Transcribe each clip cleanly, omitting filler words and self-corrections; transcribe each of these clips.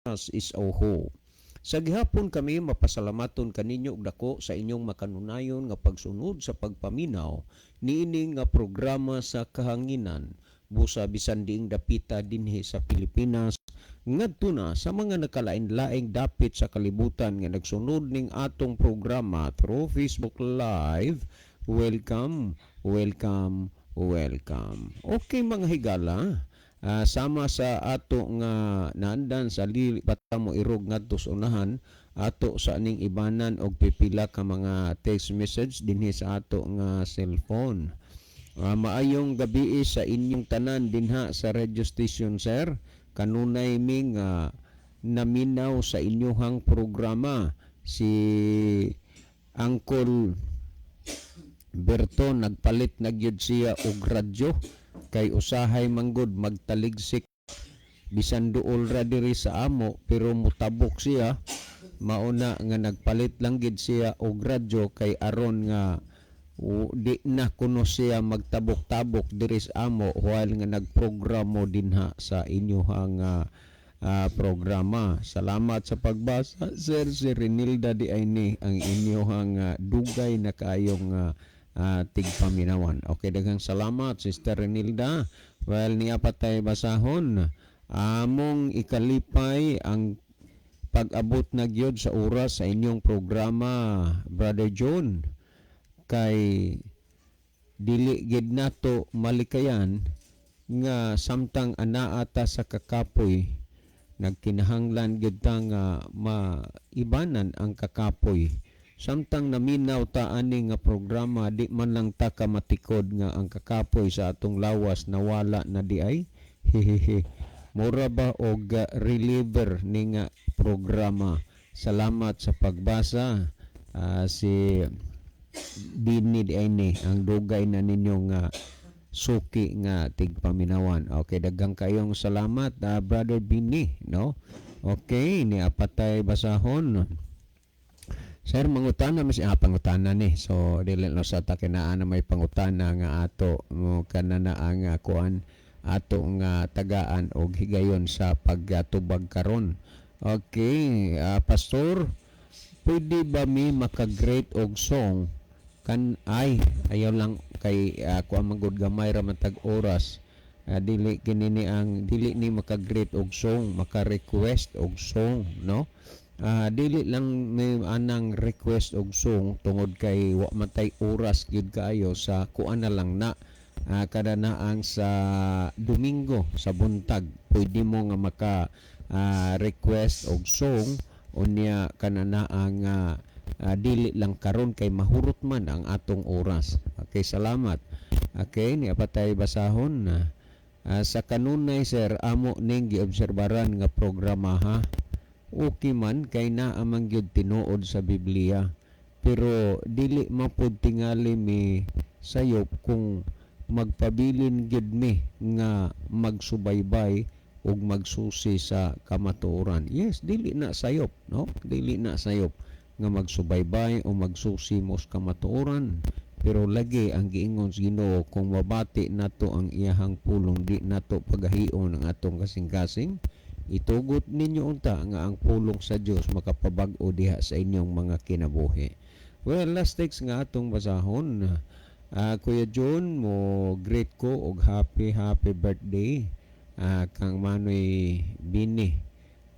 Us is our hope. Sa gihapon kami mapasalamaton kaninyo og dako sa inyong makanunayon nga pagsunod sa pagpaminaw niini nga programa sa kahanginan, busa bisan diing dapita dinhi sa Pilipinas ngadto na sa mga nakalain-laing dapit sa kalibutan nga nagsunod ning atong programa through Facebook Live. Welcome, welcome, welcome. Okay, mga higala, sama sa ato nga naandan sa dili pa ta mo irog ngadto sa unahan, ato sa ning ibanan og pipila ka mga text message dinhi sa ato nga cellphone. Maayong gabi sa inyong tanan dinha sa radio station, sir. Kanunay mi nga naminaw sa inyuhang programa. Si Uncle Berto nagpalit na gyud siya og radyo kay usahay manggod magtaligsik bisan duol ra diri sa amo, pero mutabok siya. Mauna nga nagpalit lang gid siya og radyo kay aron nga di na kuno siya magtabok-tabok diri sa amo while nga nagprogramo dinha sa inyuhang programa. Salamat sa pagbasa, sir. Si Renilda di ay ni ang inyuhang dugay na kaayong tigpaminawan. Okay, daghang salamat, Sister Renilda. Well, niya patay basahon. Among ikalipay ang pag-abot na gyud sa oras sa inyong programa, Brother John, kay dili gid nato malikayan nga samtang anaa ta sa kakapoy, nagkinahanglan gid ta nga maibanan ang kakapoy samtang naminaw ta ani nga programa. Di man lang ta ka matikod nga ang kakapoy sa atong lawas nawala na di ay. Hehehe, mura ba og reliever ni nga programa. Salamat sa pagbasa. Si Bini di ay ni ang dugay na ninyong nga suki nga tigpaminawan. Okay, daghang kayong salamat, Brother Bini, no? Okay, ni apatay basahon. Sir, mangutana mas pangutana ni. So dili no sa ta kinaan na may pangutana nga ato mo kana na ang kuan ato nga tagaan og higayon sa pagtubag karon. Okay, Pastor, pwede ba mi maka-great og song kan? Ay, ayaw lang kay kuan man gud, gamay ra man tag oras. Dili kini ni ang dili ni maka-great og song, maka-request og song, no? Dili lang may anang request og song tungod kay wa man tay oras gyud kaayo. Sa kuan na lang na, kada na ang sa Domingo sa buntag pwede mo nga maka request og song. Unya kana na ang dili lang karon kay mahurot man ang atong oras. Okay, salamat. Okay, ni apatay basahon na. Sa kanunay, sir, amo ning giobserbaran nga programa ha. Okay man kay naa man gyud tinuod sa Biblia. Pero dili mapud tingali mi sayop kung magpabilin gyud mi nga magsubaybay ug magsusi sa kamatuoran. Yes, dili na sayop, no? Dili na sayop nga magsubaybay o magsusi mo sa kamatuoran. Pero lagi ang giingon sa Ginoo, kung mabati nato ang iyahang pulong, di nato pagahion ang atong kasing-kasing. Itugot ninyo unta nga ang pulong sa Dios makapabag-o diha sa inyong mga kinabuhi. Well, last text nga atong basahon. Kuya John, mo greet ko og happy happy birthday kang Manoy Bini.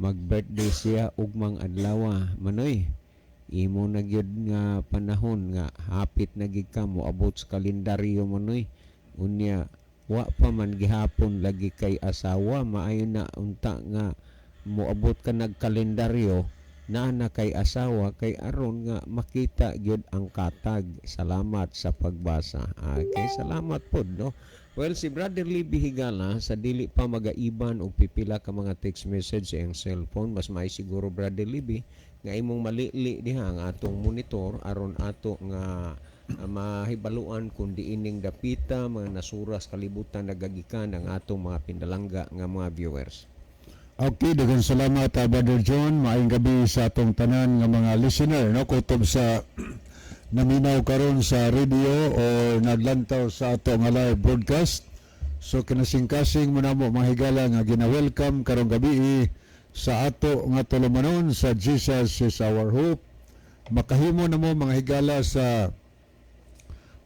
Mag-birthday siya ugmang adlaw. Manoy, imo na gyud nga panahon nga hapit na gid ka mo abot sa kalendaryo, Manoy. Unya wa pa man gihapon lagi kay asawa. Maayo na unta nga moabot ka nagkalendaryo naa na kay asawa kay aron nga makita gyud ang katag. Salamat sa pagbasa. Okay, salamat pod, no? Well, si Brother Libby Higala, sa dili pa magaiban og pipila ka mga text message sa iyang cellphone, mas may siguro, Brother Libby, nga imong malili diha ang atong monitor aron ato nga mahibaluan kung diining dapita mga nasuras kalibutan nagagikan ang atong mga pinalangga nga mga viewers. Okay, daghang salamat, Brother John. Maayong gabi sa atong tanan nga mga listener, no, kutob sa naminaw karon sa radio o naglantaw sa ato nga live broadcast. So kinasing-kasing mo namo, mga higala, nga gina-welcome karong gabi. Sa ato nga tulumanon sa Jesus is Our Hope. Makahimo na mo, mga higala, sa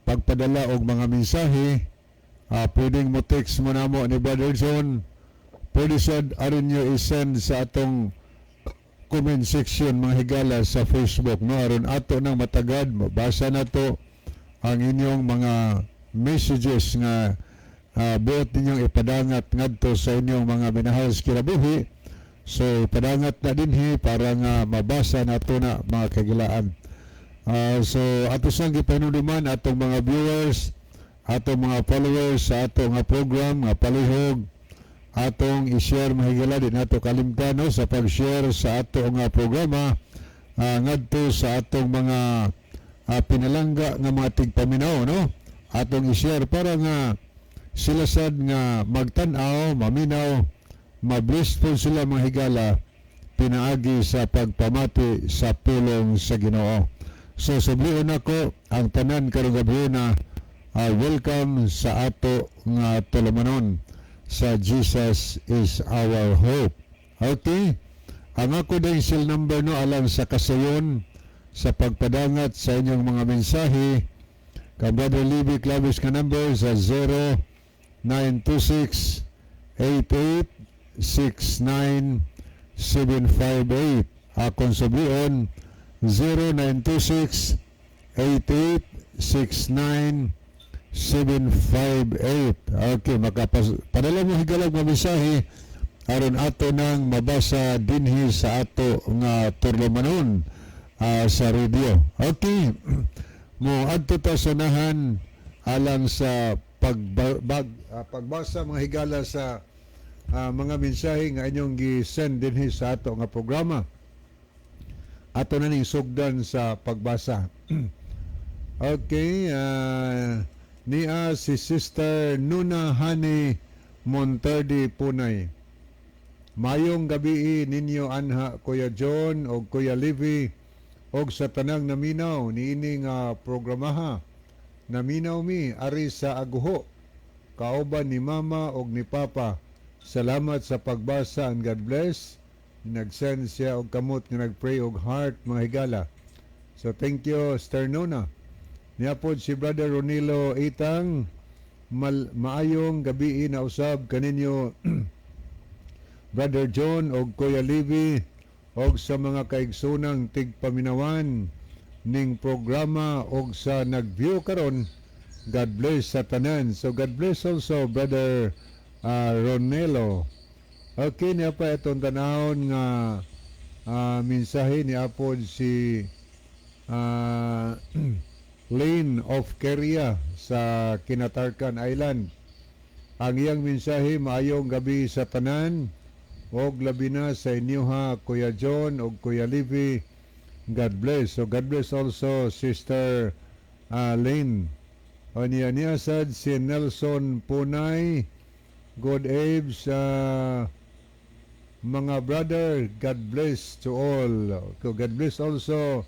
pagpadala og mga mensahe. Pwedeng mo text mo namo ni Brother John. Pwede sad aron nyo i-send sa atong comment section, mga higala, sa Facebook, no, aron ato nang matagad mabasa nato ang inyong mga messages nga buot ninyong ipadangat ngadto sa inyong mga minahal sa kinabuhi. So ipadangat na dinhi para nga mabasa nato na, mga kahigalaan. So ato sang gipahinumduman atong mga viewers, atong mga followers sa ato nga program nga palihog atong i-share, mga higala. Di nato kalimtan, no, sa pag-share sa ato nga programa ngadto sa atong mga pinalangga nga mga tigpaminaw, no, atong i-share para nga sila sad nga magtan-aw, maminaw, ma-bless po sila, mga higala, pinaagi sa pagpamati sa pulong sa Ginoo. So sublion nako ang tanan karong gabi na welcome sa ato nga tulumanon sa Jesus is Our Hope. Okay? Ang ako din cell number, no, alang sa kasayon sa pagpadangat sa inyong mga mensahe ka Brother Libby Clavis ka number sa 0926 88 69 758. Akong sublion, 0926 88 69 758. Okay, makapas padala mo, higala, og mga mensahe aron ato nang mabasa dinhi sa ato nga tulumanon sa radio. Okay. Mo adto ta sa unahan alang sa pagbasa, mga higala, sa mga mensahe nga inyong gi-send dinhi sa ato nga programa. Ato na ning sugdan sa pagbasa. Okay, niya si Sister Nuna Hani Monterdi Punay. "Mayong gabi ninyo anha, Kuya John o Kuya Livy, og sa tanang naminaw niini nga programaha. Naminaw mi ari sa Aguho kauban ni Mama og ni Papa. Salamat sa pagbasa and God bless." Nag-send siya og kamot nga nag-pray og heart, mga higala. So thank you, Sister Nona. Niya pod si Brother Ronilo Itang. "Maayong gabi na usab kaninyo, Brother John og Kuya Livy, og sa mga kaigsunang tigpaminawan ning programa og sa nag-view karon. God bless sa tanan." So God bless also, Brother Ronelo. Okay, niya pa itong tanahon nga mensahe ni apod si Lane of Keria sa Kinatarkan Island. Ang iyang mensahe, "Maayong gabi sa tanan og labi na sa inyoha, Kuya John og Kuya Livy. God bless." So God bless also, Sister Lane. O niya niya sad si Nelson Punay. "Good Aves, mga brother, God bless to all." So God bless also,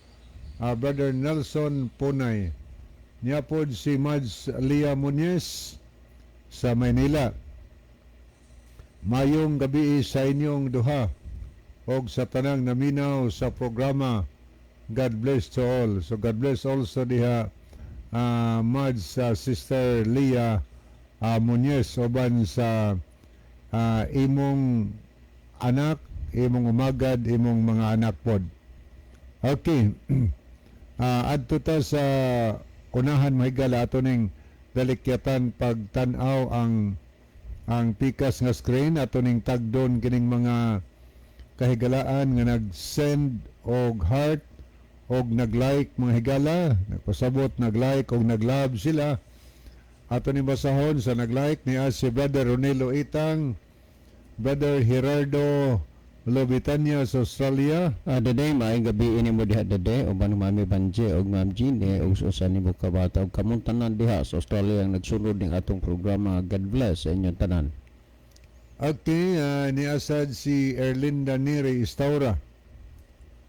Brother Nelson Punay. Niya pod si Mads Lia Muñez sa Maynila. "Mayong gabi sa inyong duha og sa tanang naminaw sa programa. God bless to all." So God bless also diha, Mads, Sister Lia Muñez, uban sa imong anak, imong umagad, imong mga anak pod. Okay. Adto ta sa unahan, mahigala, ato ning dalikyatan pagtan-aw ang pikas nga screen. Ato ning tagdon kining mga kahigalaan nga nag-send og heart og nag-like, mga higala, nagpasabot nag-like og nag-love sila. Ato ning basahon sa nag-like niya si Brother Ronelo Itang, Brother Gerardo Lobitanya sa Australia. Dede, maayong gabi ini mo diha, Dede, uban ni Mami Banje og Ma'am Jeanne ug sa usa nimo ka bata ug kamong tanan diha sa Australia ang nagsunod ning atong programa. God bless sa inyong tanan. Okay, niasad si Erlinda Neri Istaura,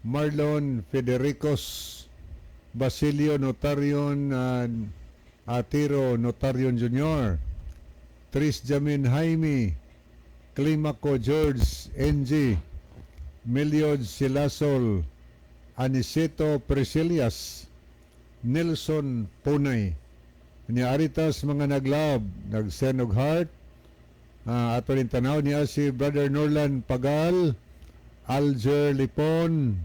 Marlon Federicos, Basilio Notarion, Atiro Notarion Jr., Tris Jamin Jaime, Climaco George NG, Meliod Silasol, Aniceto Priscillas, Nelson Punay. Ni Aritas mga nag-love, nag-send og heart. Ato rin tanaw niya si Brother Norlan Pagal, Alger Lipon,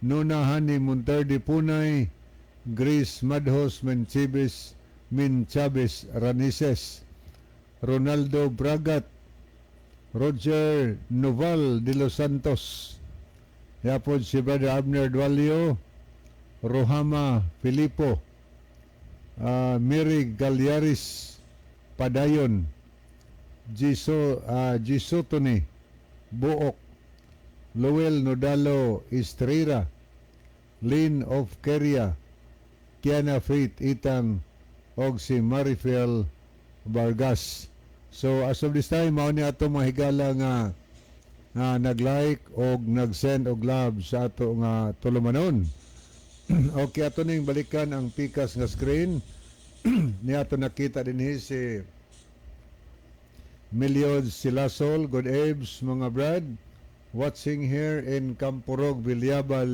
Nuna Hani Monterde Punay, Grace Madhos Menchibis, Minchabes Ranises, Ronaldo Bragat, Roger Noval de los Santos, yapon si Brother Abner Dualio, Rohama Filipo, Mary Galliaris Padayon, Jiso Tony Buok, Lowell Nodalo Estrera, Lynn of Keria, Kiana Faith Itang, og si Marifel Vargas. So as of this time, mao ni ato mga higala nga nag-like og nag-send og love sa ato nga tulumanon. Okay, ato ning balikan ang pikas nga screen. Ni ato nakita dinhi si Meliod Silasol, "Good eves mga brad. Watching here in Kampurog, Villaba,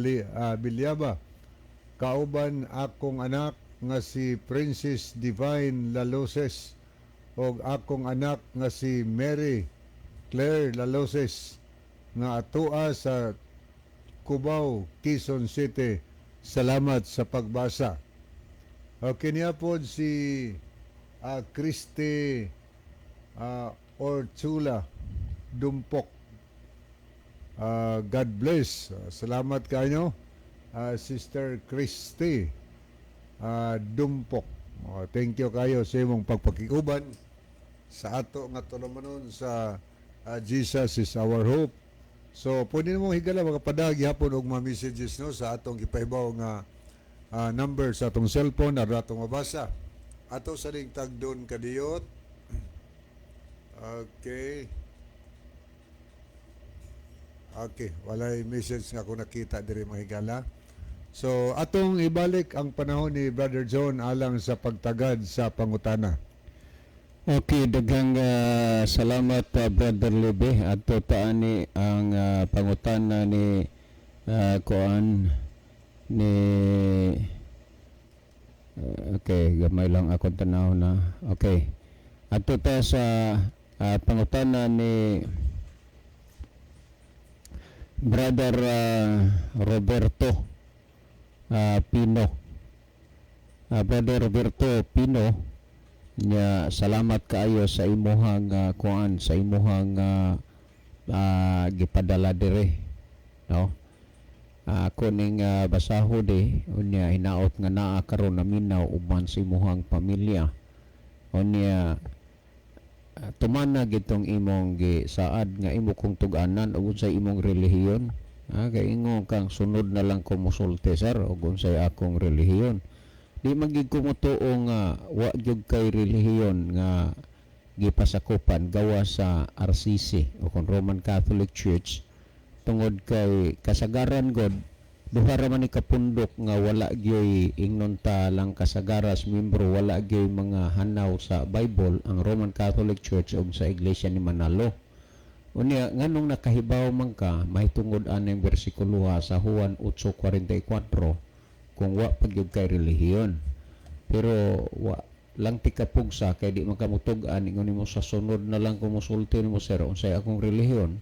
Villaba. Kauban akong anak nga si Princess Divine Laloses og akong anak nga si Mary Claire Laloses nga atua sa Cubao, Quezon City. Salamat sa pagbasa." Okay niya po si Christy Orchula Dumpok. "God bless." Salamat kayo, Sister Christy Dumpok. Oh, thank you kayo sa imong pagpakikuban sa ato nga tulumanon sa Jesus is Our Hope. So, pwede mo higala makapadag hapon og mga messages, no, sa atong gipahibaw nga number sa atong cellphone aron atong mabasa. Ato sa ring tagdon kadiyot. Okay. Okay, walay message nga ako nakita diri, mga higala. So, atong ibalik ang panahon ni Brother John alang sa pagtagad sa pangutana. Okay, daghang salamat, Brother Lebe. Ato taani ang pangutana ni kuan ni okay, gamay lang ako tanaw na. Okay. Ato ta sa pangutana ni Brother Roberto Pino. Brother Roberto Pino, nya salamat kaayo sa imuhang kuan, sa imuhang gipadala dire, no. Ako ning basaho di unya, hinaot nga naa karon naminaw uban sa imuhang pamilya. Unya tumana gitong imong gisaad nga imo kong tug-anan ug unsay imong relihiyon. Kay ingon kang sunod na lang ko mosulti, sir, ug unsay akong relihiyon. Di man gid ko motuo nga wa gyud kay relihiyon nga gipasakupan gawa sa RCC o kon Roman Catholic Church, tungod kay kasagaran god duha ra man ni kapundok nga wala gyoy, ingnon ta lang kasagaras membro, wala gyoy mga hanaw sa Bible, ang Roman Catholic Church ug sa Iglesia ni Manalo. Unya nganong nakahibaw man ka mahitungod aning bersikulo sa Juan 8:44 kung wa pa gyud kay relihiyon? Pero wa lang ti kapugsa kay di man ka mutug-an. Ingon nimo sa sunod na lang ko mosulti nimo, "Sir, unsay akong relihiyon?"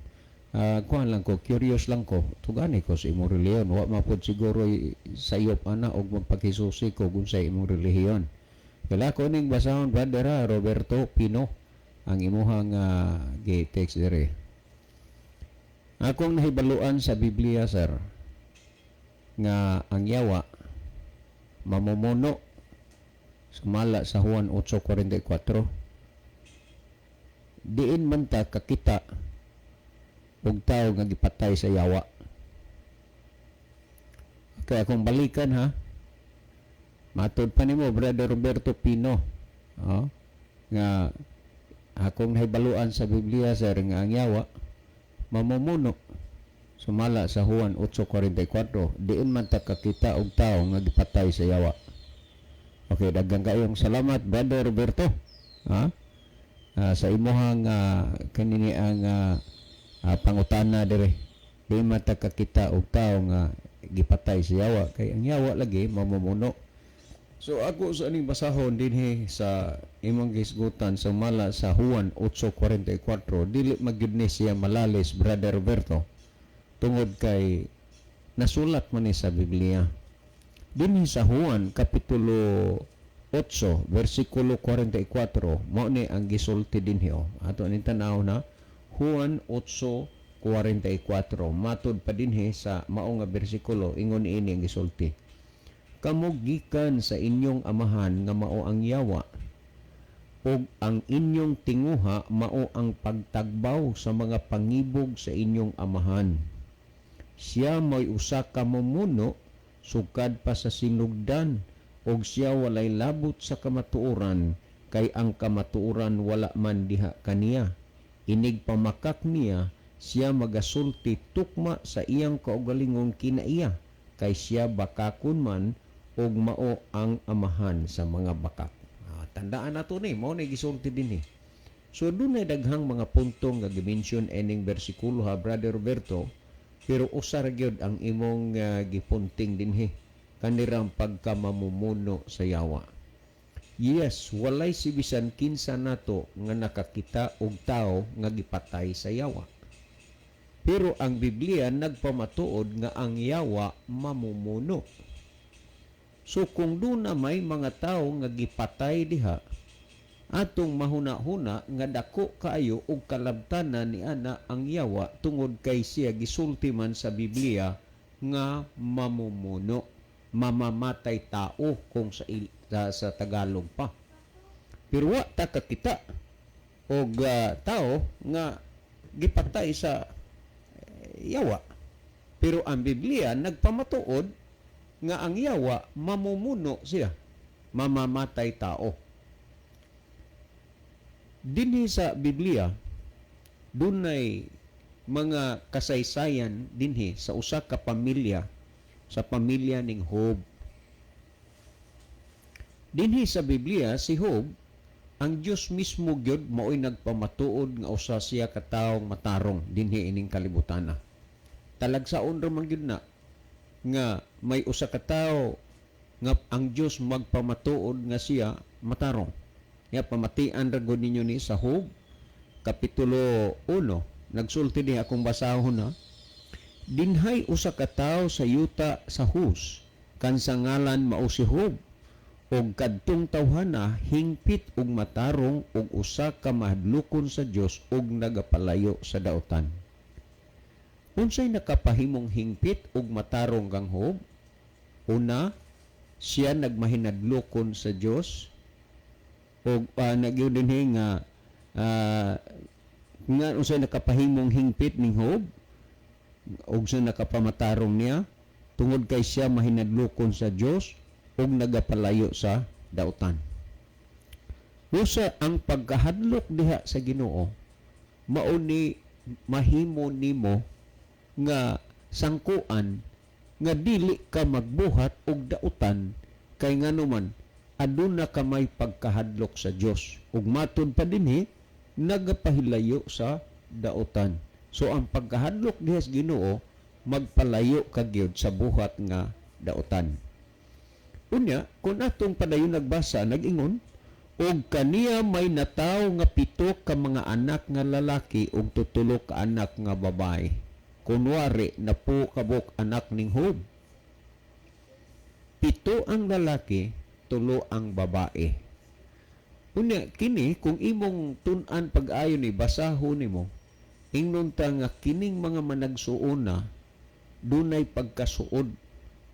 Kuan lang ko, curious lang ko, tugani ko sa imong relihiyon. Wa man pod siguro sayop ana og magpakisusi ko kung sa imong relihiyon. Kaya ko ning basahon, Brother Roberto Pino, ang imuhang gi-text dire. "Akong nahibaluan sa Biblia, sir, nga ang yawa mamumuno sumala sa Juan 8:44. Diin man ta kakita og tawo nga gipatay sa yawa?" Kaya kung balikan ha, matod pa nimo, Brother Roberto Pino, oh, nga akong nahibaluan sa Biblia, sir, nga ang yawa mamumuno sumala sa Juan 8:44. Diin man ta kakita og tawo nga gipatay sa yawa? Okay, daghang kayong salamat, Brother Roberto. Ha? Sa imuhang kanini ang pangutana dire. Di man ta kakita og tao nga gipatay sa yawa kay ang yawa lagi mamumuno. So ako sa aning basahon dinhi sa imong gisgutan sa mala sa Juan 8:44, dili magyud ni siya malalis, Brother Roberto, tungod kay nasulat man ni sa Biblia. Dinhi sa Juan kapitulo 8 versikulo 44, mao ni ang gisulti dinhi, oh. Ato ning tan-aw na Juan 8:44. Matod pa dinhi sa mao nga bersikulo, ingon ini ang gisulti: "Kamo gikan sa inyong amahan nga mao ang yawa, ug ang inyong tinguha mao ang pagtagbaw sa mga pangibog sa inyong amahan. Siya mo'y usa ka mumuno sukad pa sa sinugdan, ug siya walay labot sa kamatuoran kay ang kamatuoran wala man diha kaniya. Inig pamakak niya, siya magasulti tukma sa iyang kaugalingong kinaiya, kay siya bakakon man ug mao ang amahan sa mga bakak." Tandaan nato ni, mao ni gisulti dinhi. So dunay daghang mga punto nga gi-mention ining bersikulo ha, Brother Roberto, pero usa ra gyud ang imong gipunting dinhi, kanirang pagkamamumuno sa yawa. Yes, walay si bisan kinsa nato nga nakakita og tao nga gipatay sa yawa. Pero ang Biblia nagpamatuod nga ang yawa mamumuno. So kung doon na may mga tao nga gipatay diha, atong mahuna-huna nga dako kaayo og kalabtanan ni ana ang yawa tungod kay siya gisulti man sa Biblia nga mamumuno, mamamatay tao kung sa Tagalog pa. Pero wa ta kakita og tao nga gipatay sa yawa. Pero ang Biblia nagpamatuod nga ang yawa mamumuno siya, mamamatay tao. Dinhi sa Biblia, dunay mga kasaysayan dinhi sa usa ka pamilya, sa pamilya ning Job. Dinhi sa Biblia, si Job, ang Dios mismo gyud mao'y nagpamatuod nga usa siya ka tawo matarong dinhi ining kalibutana. Talagsaon ra man gyud na nga may usa ka tawo nga ang Dios magpamatuod nga siya matarong. Ya, pamatian ra gud ninyo ni sa Job kapitulo 1. Nagsulti diha, akong basahon na. "Dinhay usa ka tawo sa yuta sa Hus kan sa ngalan mao si Job, ug kadtong tawhana hingpit ug matarong ug usa ka mahadlokon sa Dios ug nagapalayo sa dautan." Unsay nakapahimong hingpit ug matarong kang Job? Una, siya nagmahinadlokon sa Dios ug nagyud dinhi nga unsay nakapahimong hingpit ning Job ug sa nakapamatarong niya, tungod kay siya mahinadlokon sa Dios ug nagapalayo sa dautan. Usa ang pagkahadlok diha sa Ginoo mao ni mahimo nimo nga sangkuan nga dili ka magbuhat og dautan kay nganuman aduna ka may pagkahadlok sa Dios, ug matud pa dinhi nagapahilayo sa dautan. So ang pagkahadlok diha sa Ginoo, magpalayo ka gyud sa buhat nga dautan. Unya, kung atong padayon nagbasa, nag-ingon, "Og kaniya may natawo nga 7 ka mga anak nga lalaki ug 3 ka anak nga babae." Kunwari, 10 kabuk anak ning Job. 7 ang lalaki, 3 ang babae. Unya, kini, kung imong tun-an pag-ayo ni, basahon nimo, ingnon ta nga kining mga managsuon na, dunay pagkasuod.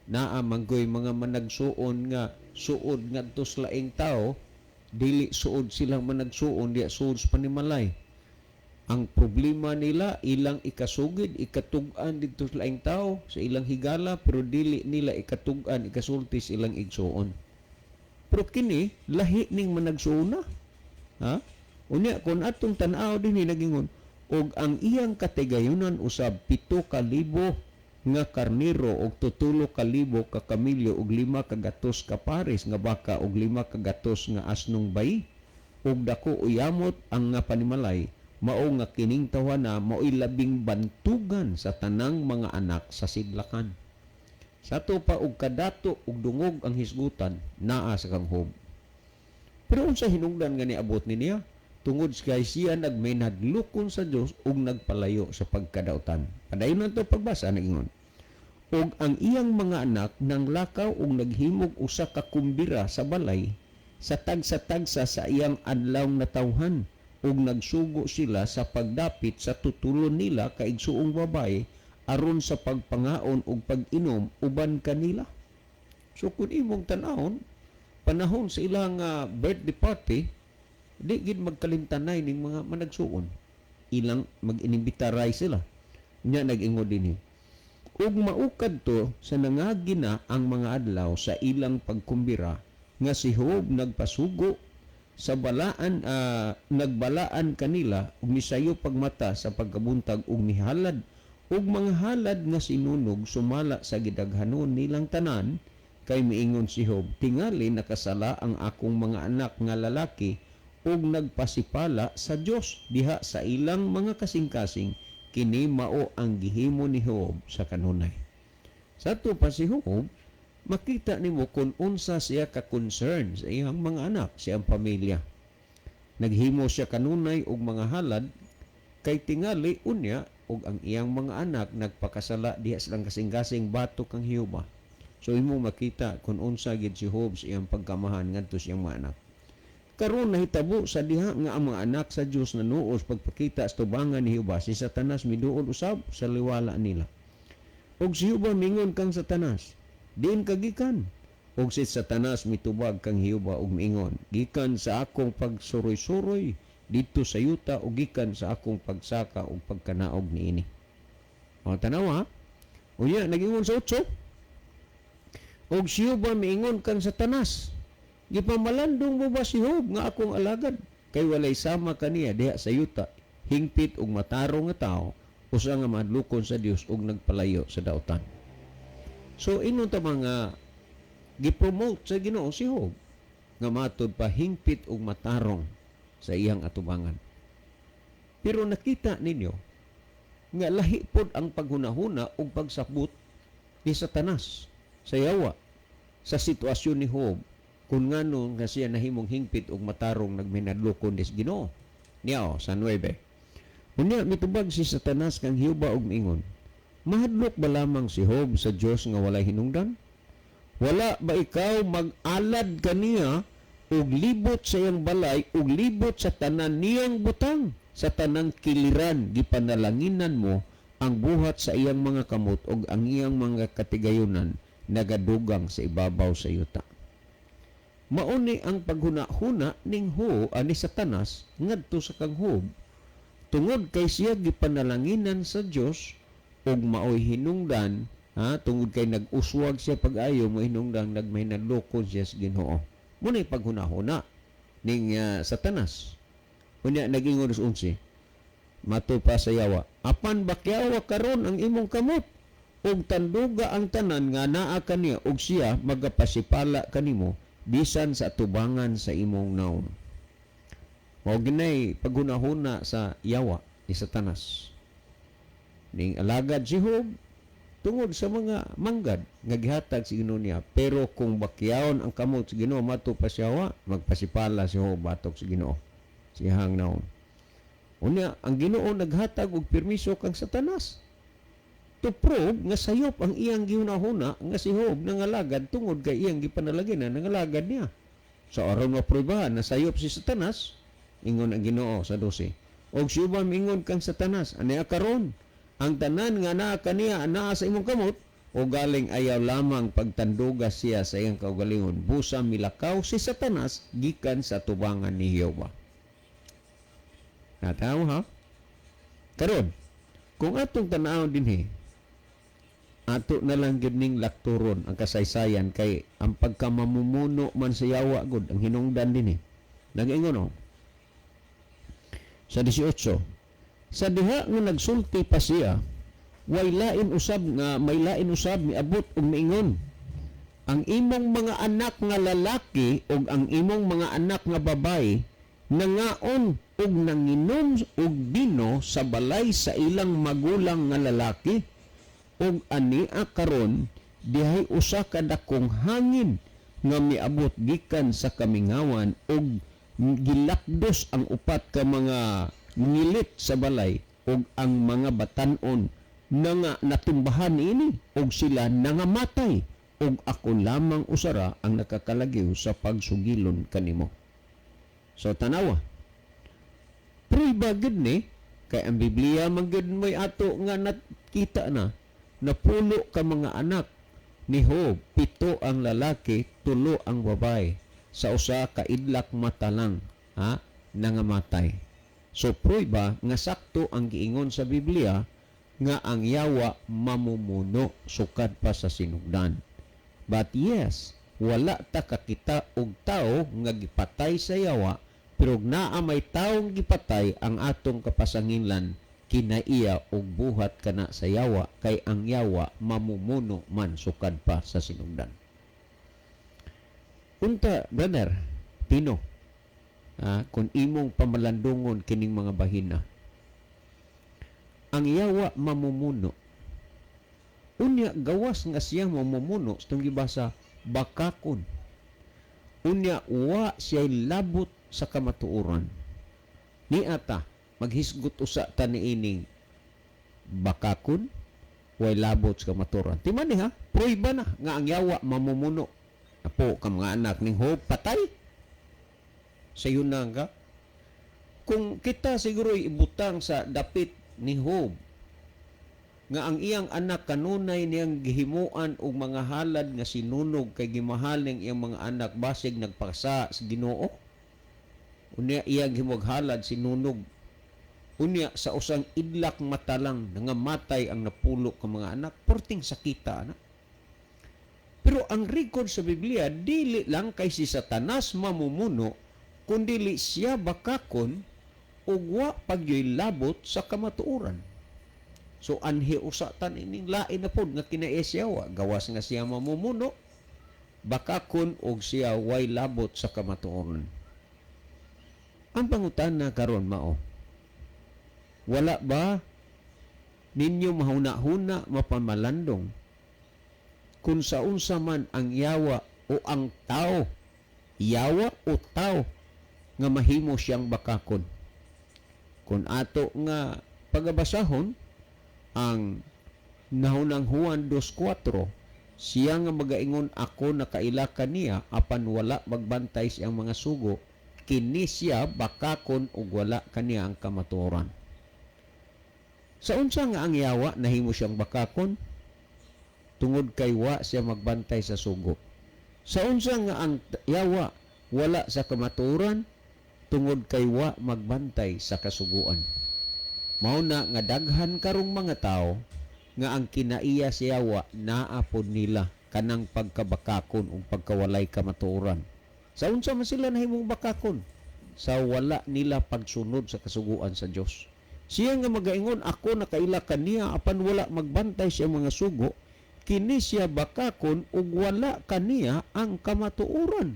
Naa manggoy mga managsuon nga suod ngadto sa laing tao, dili suod silang managsuon diya suod sa panimalay. Ang problema nila ilang ikasugid, ikatug-an didto sa laing tao sa ilang higala, pero dili nila ikatug-an, ikasulti sa ilang igsuon. Pero kini lahi ning managsuon na. Ha? Unya kung atong tan-aw dinhi, nagingon, "Og ang iyang katigayunan usab 7,000 nga karniro og 3,000 ka kamilyo og 500 ka pares nga baka og 500 nga asnong bayi, ug dako uyamot ang nga panimalay. Mao nga kining tawhana mao'y labing bantugan sa tanang mga anak sa sidlakan. Sa ato pa og kadato og dungog ang hisgutan naa sa kang Job. Pero unsa hinungdan nga niabot ni niya? Tungod kay siya nagmahinadlokon sa Dios ug nagpalayo sa pagkadautan. Padayon na to pagbasa, nagingon. "Ug ang iyang mga anak nanglakaw ug naghimog usa ka kumbira sa balay sa tagsa-tagsa sa iyang adlaw natawhan, ug nagsugo sila sa pagdapit sa tutulon nila kaigsuong babae aron sa pagpangaon ug pag-inom uban kanila." So kung imong tan-awon, panahon sa ilang birthday party, di gid magkalimtanay ning mga managsuon. Ilang mag-inimbitaray sila. Nya nag-ingon dinhi. "Ug maukad to sa nangagi na ang mga adlaw sa ilang pagkumbira nga si Job nagpasugo sa balaan, nagbalaan kanila ug misayo pagmata sa pagkabuntag ug mihalad og mga halad nga sinunog sumala sa gidaghanon nilang tanan, kay miingon si Job, 'Tingali nakasala ang akong mga anak nga lalaki ug nagpasipala sa Dios diha sa ilang mga kasing-kasing.' Kini mao ang gihimo ni Job sa kanunay." Sa ato pa si Job, makita nimo kung unsa siya ka-concern sa iyang mga anak, sa iyang pamilya. Naghimo siya kanunay og mga halad kay tingali unya og ang iyang mga anak nagpakasala diha silang kasing-kasing batok kang Jehova. So imo makita kung unsa gid si Job sa iyang pagkamahan ngadto sa iyang mga anak. Karon nahitabo sa diha nga ang mga anak sa Dios nanuos pagpakita sa tubangan ni Jehova, si Satanas miduol usab sa liwala nila. Ug si Jehova mingon kang Satanas, "Diin ka gikan?" Ug si Satanas mitubag kang Jehova ug miingon, "Gikan sa akong pagsuroy-suroy didto sa yuta ug gikan sa akong pagsaka ug pagkanaog niini." O tanawa. Unya nagingon sa 8. "Ug si Jehova miingon kang Satanas, 'Gipamalandong mo ba si Job nga akong alagad? Kay walay sama kaniya diha sa yuta, hingpit ug matarong nga tawo, usa nga mahadlokon sa Dios ug nagpalayo sa dautan." So ingon ta mga gipromote sa Ginoo si Job nga matod pa hingpit ug matarong sa iyang atubangan. Pero nakita ninyo nga lahi pod ang paghunahuna ug pagsabot ni Satanas sa yawa sa sitwasyon ni Job kung ngano nga siya nahimong hingpit ug matarong, nagmahinadlokon sa Ginoo. Niya o, sa 9. "Unya mitubag si Satanas kang Jehova ug miingon, 'Mahadlok ba lamang si Job sa Dios nga walay hinungdan? Wala ba ikaw mag-alad kaniya ug libot sa iyang balay ug libot sa tanan niyang butang? Sa tanang kiliran gipanalanginan mo ang buhat sa iyang mga kamot ug ang iyang mga katigayunan nagadugang sa ibabaw sa yuta.'" Mauni ang paghuna-huna ning ho ani Satanas ngadto sa kang Job tungod kay siya gipanalanginan sa Dios ug maoy hinungdan, ha, tungod kay nag-uswag siya pag-ayo, mo hinungdan nagmahinadlokon siya sa Ginoo. Mo nay paghuna-huna ning Satanas. Unya nagingon sa 11, mato pa sa yawa, "Apan bakyawa karon ang imong kamot ug tanduga ang tanan nga naa kaniya ug siya magapasipala kanimo bisan sa tubangan sa imong naong." Mao ginay paghunahuna sa yawa ni Satanas. Ning alagad si Job tungod sa mga manggad nga gihatag si Ginoo niya. Pero kung bakyawon ang kamot sa Ginoo, mato pa siya, magpasipala si Job batok sa Ginoo. Siyang naong. Unya, ang Ginoo naghatag og permiso kang Satanas to prove nga sayop ang iyang gihunahuna nga si Job nangalagad tungod kay iyang gipanalangin nangalagad niya. Sa aron maprubahan na sayop si Satanas, ingon ang Ginoo sa 12. "Og si uban mingon kang Satanas, 'Ania karon ang tanan nga naa kaniya anaa sa imong kamot, o galing ayaw lamang pagtanduga siya sa iyang kaugalingon.' Busa milakaw si Satanas gikan sa tubangan ni Jehova." Nataw ha? Karon, kung atong tan-awon dinhi, ato na lang gyud ning lakturon ang kasaysayan kay ang pagkamamumuno man sa yawa gud ang hinungdan dinhi. Nag-ingon oh, sa 18, "Sa diha nga nagsulti pa siya, way lain usab nga may lain usab miabot ug miingon, 'Ang imong mga anak nga lalaki ug ang imong mga anak nga babayi Nangaon ug nanginom og bino sa balay sa ilang magulang nga lalaki. Ug ania karon dihay usa ka dakong hangin nga miabot gikan sa kamingawan ug gilakdos ang upat ka mga ngilit sa balay, ug ang mga batan-on nga natumbahan ini, ug sila nangamatay, ug ako lamang usara ang nakakalagiw sa pagsugilon kanimo. So tanawa, prueba gud ni kay ang Biblia man gud mo'y ato nga nakita na napulo ka mga anak ni Job, 7 ang lalaki, 3 ang babae, sa usa ka idlak mata lang, ha, nangamatay. So prueba nga sakto ang giingon sa Biblia nga ang yawa mamumuno sukad pa sa sinugdan. But yes, wala ta kakita og tao nga gipatay sa yawa, pero naa may taong gipatay, ang atong kapasanginlan kinaiya og buhat kana sa yawa, kay ang yawa mamumuno man sukad pa sa sinugdan. Unta, brother Tino, kung imong pamalandungon kining mga bahina, ang yawa mamumuno. Unya gawas nga siya mamumuno, itong gibasa, bakakon. Unya wa siya labot sa kamatuoran. Niata maghisgot usa ta niining bakakon, way labot sa kamatuoran. Timan ni ha, prueba na nga ang yawa mamumuno. Apo ka mga anak ning Job patay. Sayo na nga. Kung kita siguro ibutang sa dapit ni Job, nga ang iyang anak kanunay niyang gihimuan og mga halad nga sinunog kay gimahal ning iyang mga anak, basig nagpasa sa Ginoo. Unya iyang himog halad sinunog. Unya sa usang idlak mata lang nangamatay ang napulo ka mga anak, porting sakita anak. Pero ang record sa Biblia dili lang kay si Satanas mamumuno, kundili siya bakakon ug wa pagyoy labot sa kamatuoran. So anhi usa tan ining lain na pod nga kinaesyawa, gawas nga siya mamumuno, bakakon og siya way labot sa kamatuoran. Ang pangutana karon mao, wala ba ninyo mahuna-huna mapamalandong kung sa unsa man ang yawa o ang tao, yawa o tao nga mahimo siyang bakakon? Kung ato nga pagabasahon ang nahunang Juan 2:4, siya nga magaingon ako nakaila kaniya apan wala magbantay siyang mga sugo, kini siya bakakon ug wala kaniya ang kamatuoran. Sa unsa nga ang yawa nahimo siyang bakakon? Tungod kay wa siya magbantay sa sugo. Sa unsa nga ang yawa wala sa kamatuoran? Tungod kay wa magbantay sa kasuguan. Mao na nga daghan karong mga tao nga ang kinaiya sa yawa naa pod nila kanang pagkabakakon ug pagkawalay kamatuoran. Sa unsa man sila nahimong bakakon? Sa wala nila pagsunod sa kasuguan sa Dios. Siya nga magaingon ako nakaila kaniya apan wala magbantay siya mga sugo, kini siya bakakon ug wala kaniya ang kamatuoran.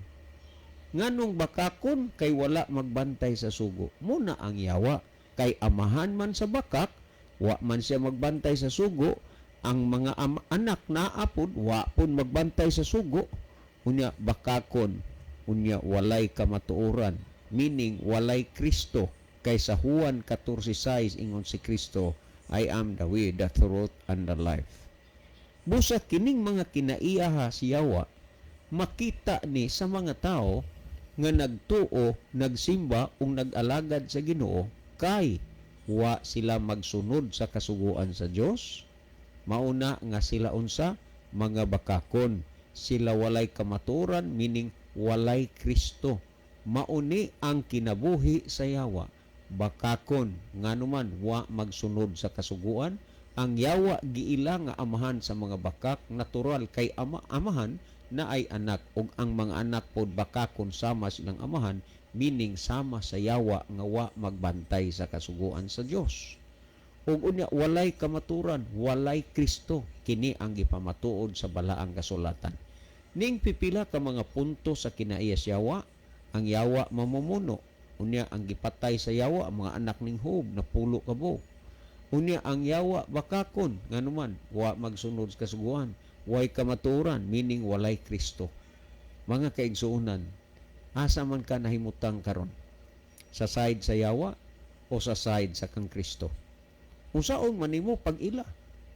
Nganong bakakon? Kay wala magbantay sa sugo. Muna ang yawa kay amahan man sa bakak, wa man siya magbantay sa sugo, ang mga anak naa pod wa pod magbantay sa sugo. Unya bakakon, unya walay kamatuoran, meaning walay Kristo. Kay sa Juan 14:6 ingon si Kristo, I am the way, the truth, and the life. Busa kining mga kinaiyaha si yawa makita ni sa mga tao nga nagtuo, nagsimba ug nag-alagad sa Ginoo kay wa sila magsunod sa kasuguan sa Dios. Mauna nga sila unsa? Mga bakakon. Sila walay kamatuoran, meaning walay Kristo. Mauni ang kinabuhi sa yawa, bakakon, nganuman wa magsunod sa kasuguan. Ang yawa giila nga amahan sa mga bakak, natural kay amahan na ay anak, ug ang mga anak pod bakakon sama silang amahan, meaning sama sa yawa nga wa magbantay sa kasuguan sa Dios. Ug unya walay kamaturan, walay Kristo. Kini ang gipamatuod sa balaang kasulatan. Ning pipila ka mga punto sa kinaiya sa yawa, ang yawa mamumuno, Unya ang gipatay sa yawa, ang mga anak ning Job, 10 ka buok. Unya ang yawa bakakon, nganuman wa magsunod sa kasuguan, way kamatuoran, meaning walay Kristo. Mga kaigsuonan, asa man ka nahimutang karon? Sa side sa yawa o sa side sa kang Kristo? Unsaon man nimo pag-ila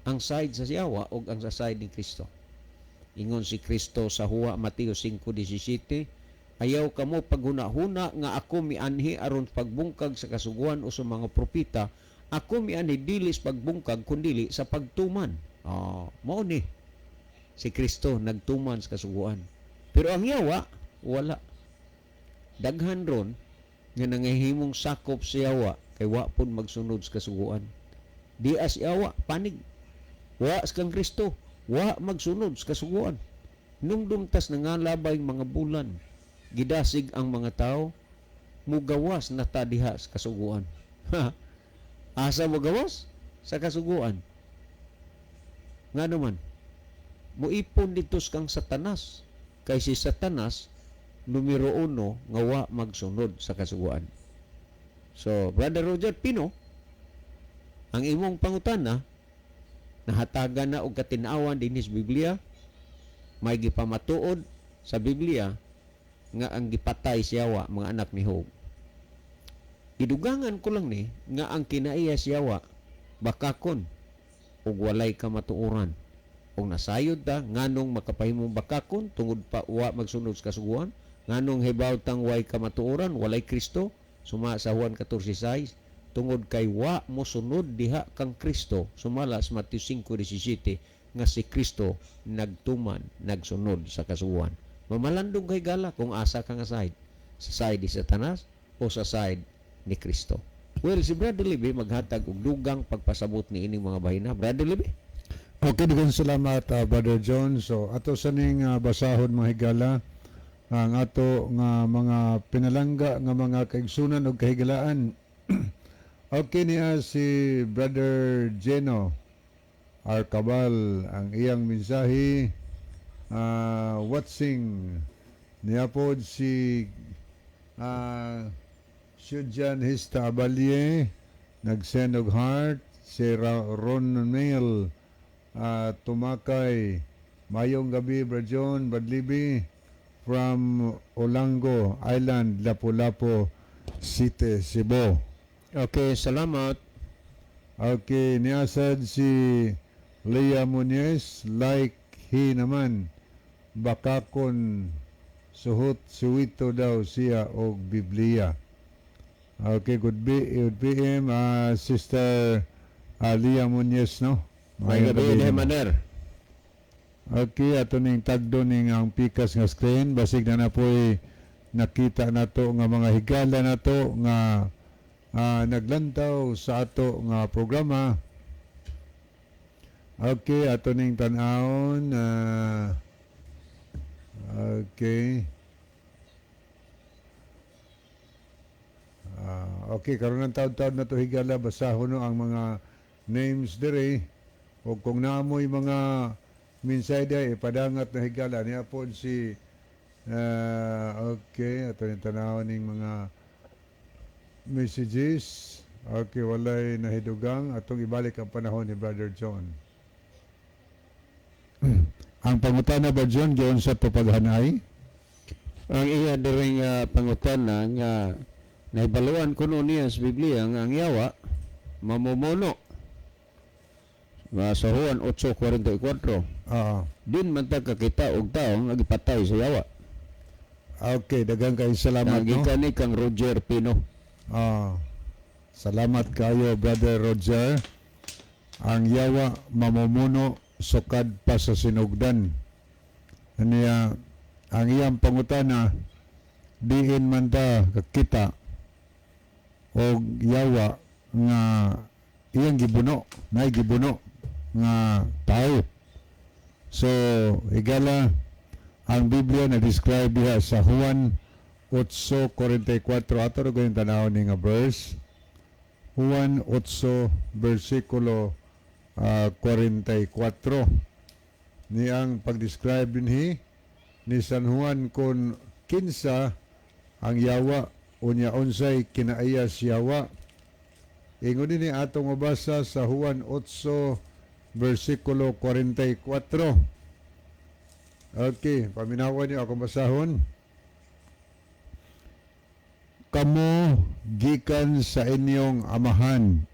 ang side sa yawa o ang sa side ni Kristo? Ingon si Kristo sa Huwa Mateo 5:17, "Ayaw kamo paghuna-huna nga ako mianhi aron pagbungkag sa kasuguan o sa mga propeta. Ako mianhi dili sa pagbungkag kundili sa pagtuman." Oh, mao ni si Kristo nagtuman sa kasuguan. Pero ang yawa wala. Daghan ron nga nangahimong sakop sa yawa kay wa pud magsunod sa kasuguan. Di as yawa panig. Wa sa kang Kristo, wa magsunod sa kasuguan. Nungdumtas nangalabay mga bulan, gidasig ang mga tao, mugawas na ta diha sa kasuguan. Asa mugawas? Sa kasuguan. Nga naman, muipon dito kang Satanas. Kay si Satanas, numero 1, nga wa magsunod sa kasuguan. So, Brother Roger Pino, ang imong pangutana, nahatagan na og katinawan dinhi sa Biblia, may gipamatuod sa Biblia nga ang gipatay siya wa mga anak ni Job. Idugangan ko lang ni nga ang kinaiya siya wa bakakon ug walay kamatuoran. Ug nasayod ta nganong makapahimong bakakon tungod pa wa magsunod sa kasuguan, nganong hibaw tang way kamatuoran, walay Kristo, suma sa Juan 14:6, tungod kay wa mosunod diha kang Kristo, sumala sa Mateo 5:17 nga si Kristo nagtuman, nagsunod sa kasuguan. Mamalandong kay gala kung asa ka nga side, sa side ni Satanas o sa side ni Kristo. Well, si Brother Libby maghatag og dugang pagpasabot ni ining mga bahina. Brother Libby? Okay, daghang salamat, Brother John. So, ato sa ning basahon, mga higala, ang ato nga mga pinalangga nga mga kaigsunan og kahigalaan. Okay niya si Brother Geno Arcabal, ang iyang mensahe, watching niya po si Shujan Hista Abalye, nagsend og heart, si Ron Mail Tumakay, "Mayong gabi, Brad John, Brad Libby, from Olango Island, Lapu-Lapu City, Cebu." Okay, salamat. Okay, niasad si Leah Muñez, like he naman, bakakon suhot suwito daw siya og Biblia. Okay, good PM, Sister Leah Muñez, no? May gabi, naman. Maner. Okay, ato ning tagdo ning ang pikas nga screen, basig na na po'y nakita nato nga mga higala nato nga naglantaw sa ato nga programa. Okay, ato ning tan-awon. Okay. Okay, karon ang taon-taon na to, higala, basahon no ang mga names dire o kung naamoy mga minsay day ipadangat na, higala. Niya po si okay, ato ning tanawon ning mga messages. Okay, walay nahidugang, atong ibalik ang panahon ni Brother John. Ang pangutana ba, John, giunsa to paghanay? Ang iya diring pangutana nga naibaluan kuno niya sa Biblia nga ang yawa mamumuno. Nga sa Juan 8:44. Oo. Din man ta kakita og tawo nga gipatay sa yawa. Okay, daghang kay salamat, no. Gikan ni kang Roger Pino. Salamat kayo, Brother Roger. Ang yawa mamumuno sukad pa sa sinugdan. Niya, ang iyang pangutana, diin man ta kakita og yawa nga iyang gibuno, nay gibuno nga tao? So, higala, ang Biblia na describe diha sa Juan 8:44. Ato ra gyud tanaw ni nga verse. Juan 8 versikulo 44. Ni ang pag-describe dinhi ni San Juan kung kinsa ang yawa. Unya unsay kinaiya sa yawa? Ingon dinhi atong mabasa sa Juan 8 versikulo 44. Okay, paminawan niyo akong basahon. Kamo gikan sa inyong amahan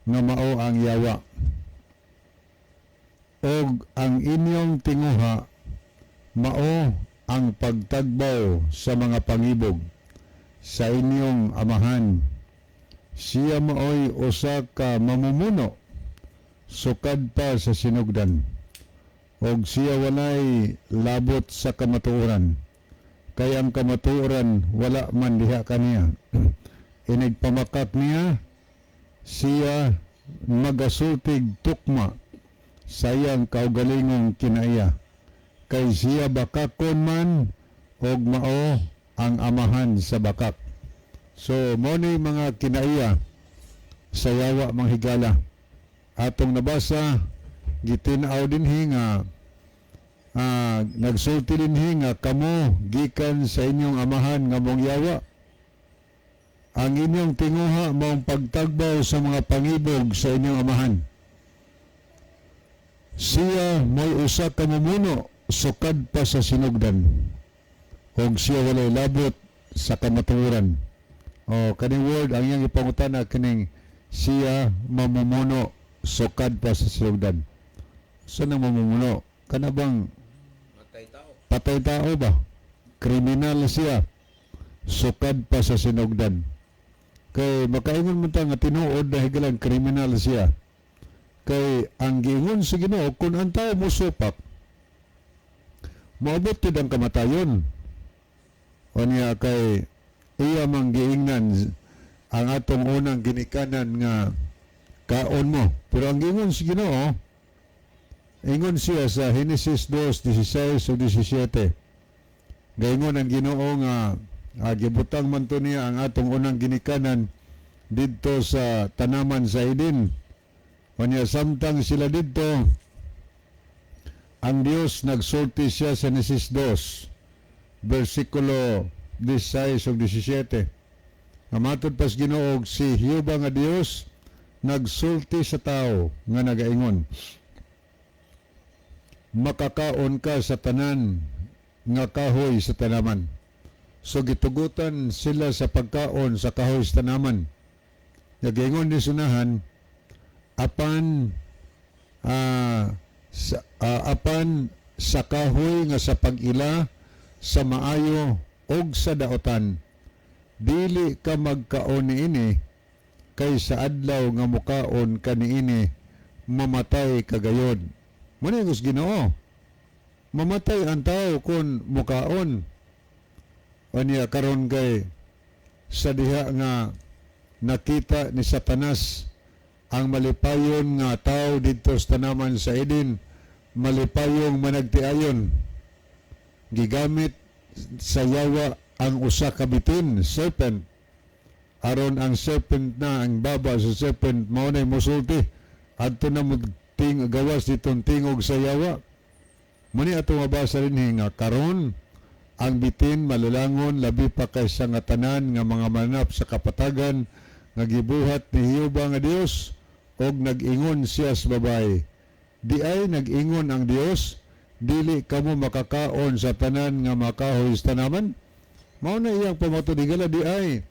nga mao ang yawa, og ang inyong tinguha mao ang pagtagbaw sa mga pangibog sa inyong amahan. Siya maoy usa ka mamumuno sukad pa sa sinugdan, og siya walay labot sa kamatuoran, kay ang kamatuoran wala man diha kaniya. Inig pamakak niya, siya magasultig tukma sa iyang kaugalingong kinaiya, kay siya bakakon man og mao ang amahan sa bakak. So mao ni mga kinaiya sa yawa, mga higala. Atong nabasa, gitin-aw dinhi nga nagsulti dinhi nga kamo gikan sa inyong amahan nga maong yawa. Ang inyong tinguha maong pagtagbaw sa mga pangibog sa inyong amahan. Siya may usa ka mumuno sukad pa sa sinugdan, og siya walay labot sa kamatuoran. O kaning word ang iyang ipangutana, kining siya mamumuno sukad pa sa sinugdan. Sa nang mamumuno? Kana bang Matay tao. Patay tao ba? Kriminal siya sukad pa sa sinugdan. Kay makaingon mo ta nga tinuod na, higalang, kriminal siya. Kay ang giingon sa Ginoo, kung ang tao mosupak, moabot gyud ang kamatayon. O niya kay iya mang giingnan ang atong unang ginikanan nga kaon mo. Pero ang giingon sa Ginoo, ingon siya sa Genesis 2:16 o 17. Gaingon ang Ginoo nga gibutang man to niya ang atong unang ginikanan didto sa tanaman sa Eden. Unya samtang sila didto, ang Dios nagsulti siya sa Genesis 2 versikulo 16 ug 17. Nga matod pas Ginoo, si Jehova nga Dios nagsulti sa tao nga nagaingon, "Makakaon ka sa tanan nga kahoy sa tanaman." So gitugutan sila sa pagkaon sa kahoy sa tanaman. Nagaingon ni sunahan, apan sa kahoy nga sa pag-ila sa maayo og sa daotan, dili ka magkaon niini, kay sa adlaw nga mukaon ka niini, mamatay ka gayod. Mao na Ginoo. Mamatay ang tao kung mukaon. Unya karon kay sa diha nga nakita ni Satanas ang malipayon nga tao didto sa tanaman sa Eden, malipayong managtiayon. Gigamit sa yawa ang usa ka bitin, serpent. Aron ang serpent na, ang baba sa serpent, mao nay musulti. Adto na mo ting gawas ditong tingog sa yawa. Muni ato mabasa rin nga karon ang bitin malulangon labi pa kaysa nga tanan nga mga manap sa kapatagan nga gibuhat ni Jehova nga Dios. Og nag-ingon siya sa babae, "Di ay nag-ingon ang Dios, dili kamo makakaon sa tanan nga makahoy sa tanaman?" Mao na iyang pamatud, higala. Di ay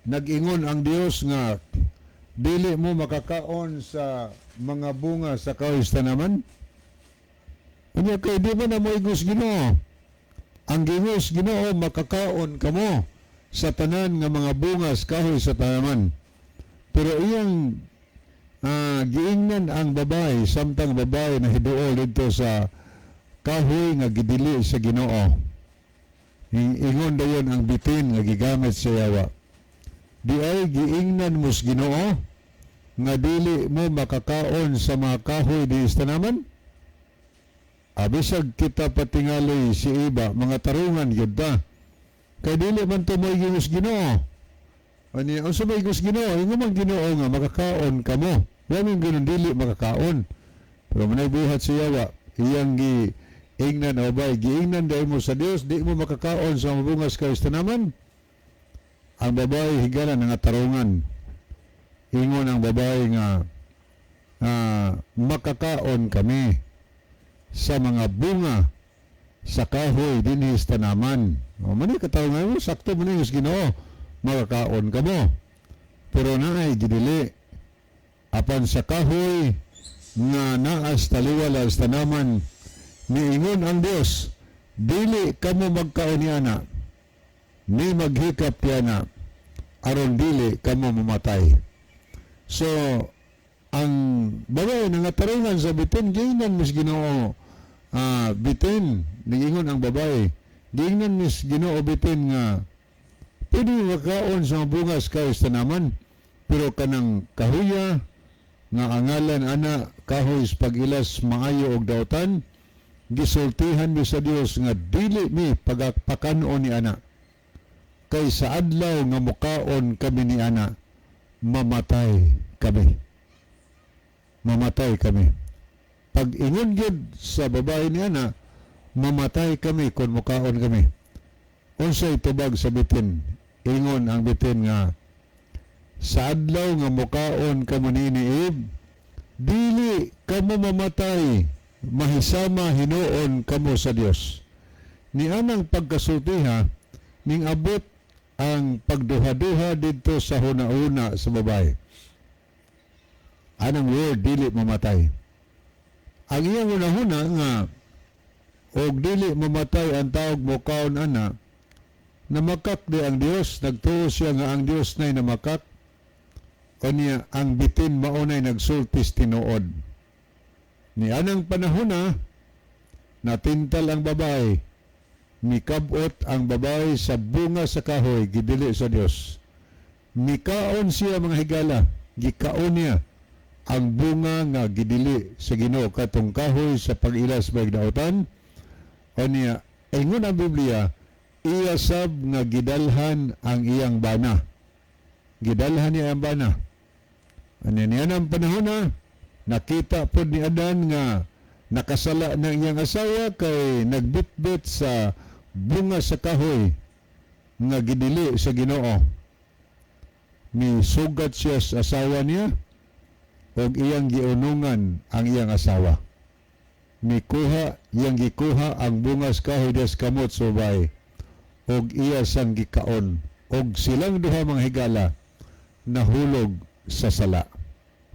nag-ingon ang Dios nga dili mo makakaon sa mga bunga sa kahoy sa tanaman? Unya kay di ba na mo igos Ginoo? Ang gingos Ginoo, makakaon kamo sa tanan nga mga bunga sa kahoy sa tanaman. Pero iyang giingnan ang babae samtang babae na hiduol dito sa kahoy nga gidili sa Ginoo. Ingon dayon ang bitin nga gigamit sa yawa, "Di ay giingnan mo sa Ginoo nga dili mo makakaon sa mga kahoy di sa tanaman?" Abisag kita patingali si iba, mga tarungan gyud ta. Kay dili man to mo gingos Ginoo. Ani unsa may gingos Ginoo? Ingon man Ginoo nga makakaon kamo. Wa man ginon dili makakaon. Pero manay buhat sa yawa, iyang gi Ingnan o bay, giingnan dahil mo sa Dios, di mo makakaon sa mabungas kay tanaman. Ang babae, higala, nangatarungan. Ingon ang babae nga makakaon kami sa mga bunga sa kahoy dinhi sa tanaman. O mani katarungan mo, sakto mo ni Ginoo, makakaon ka mo. Pero naay gidili apan sa kahoy nga naas taliwala sa tanaman, niingon ang Dios, dili kamo magkaon niana, ni maghikap niana, aron dili kamo mamatay. So, ang babae nangatarungan sa bitin, giingnan mis Ginoo bitin, niingon ang babae, giingnan mis Ginoo bitin nga pwede makaon sa mga bungas kahoy sa tanaman, pero kanang kahuya nga ang ngalan ana kahoy sa pag-ilas maayo og dautan, gisultihan mi sa Dios nga dili mi pagpakan-on ni ana, kay sa adlaw nga mukaon kami ni ana, mamatay kami, mamatay kami. Pag ingon gyud sa babae ni ana, mamatay kami kung mukaon kami. Unsay tubag sa bitin? Ingon ang bitin nga sa adlaw nga mukaon kamo niini, Eve, dili kamo mamatay, mahisama hinuon kamo sa Dios. Ni anang pagkasultiha, ning abot ang pagduha-duha didto sa huna-huna sa babae. Anang word, dili mamatay. Ang iyang hunahuna nga og dili mamatay ang taog mokaon ana, namakak di ang Dios, nagtuo siya nga ang Dios na'y namakak. Unya ang bitin maunay nagsultis tinuod. Ni anang panahon na natintal ang babae, mikabot ang babae sa bunga sa kahoy gidili sa Dios. Mikaon siya, mga higala, gikaon niya ang bunga nga gidili sa Ginoo, katong kahoy sa pag-ilas maayog dautan. Unya ingon ang Biblia, iya sab nga gidalhan ang iyang bana. Gidalhan niya ang bana. Ano niya ang panahon na nakita po ni Adan nga nakasala ng iyang asawa kay nagbitbit sa bunga sa kahoy nga gidili sa Ginoo. Misugat siya sa asawa niya og iyang giunungan ang iyang asawa. Mikuha, iyang gikuha ang bunga sa kahoy des kamot sa babae og iya sang gikaon, og silang duha, mga higala, nahulog sa sala.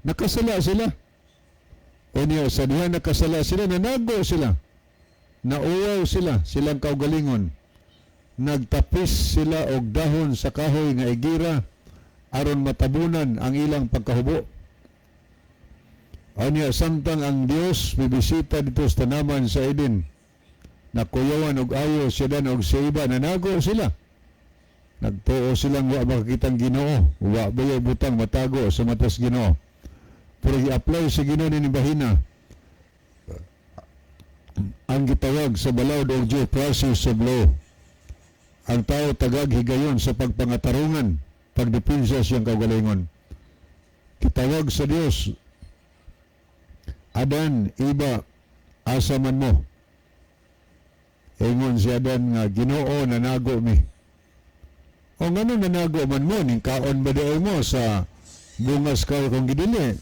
Nakasala sila. Unya sa diha nakasala sila, nanago sila. Nauyaw sila, silang kaugalingon. Nagtapis sila og dahon sa kahoy nga igira aron matabunan ang ilang pagkahubo. Unya samtang ang Dios mibisita dito sa tanaman sa Eden, nakuyawan og ayo siya dan og sa iba, nanago sila. Nagtuo silang wa makakitang Ginoo, wa bayo butang matago sa matas Ginoo. Pero i-apply sa Ginoo ni bahina ang gitawag sa balaod og due process of law. Ang tao tagag higayon sa pagpangatarungan, pagdepensa siyang kaugalingon. Kitawag sa Dios, "Adan, Iba, asa man mo?" Ingon si Adan nga, "Ginoo, nanago mi." O ngano nanago man mo? Ning kaon ba diay mo sa bungas kahoy kong gidili?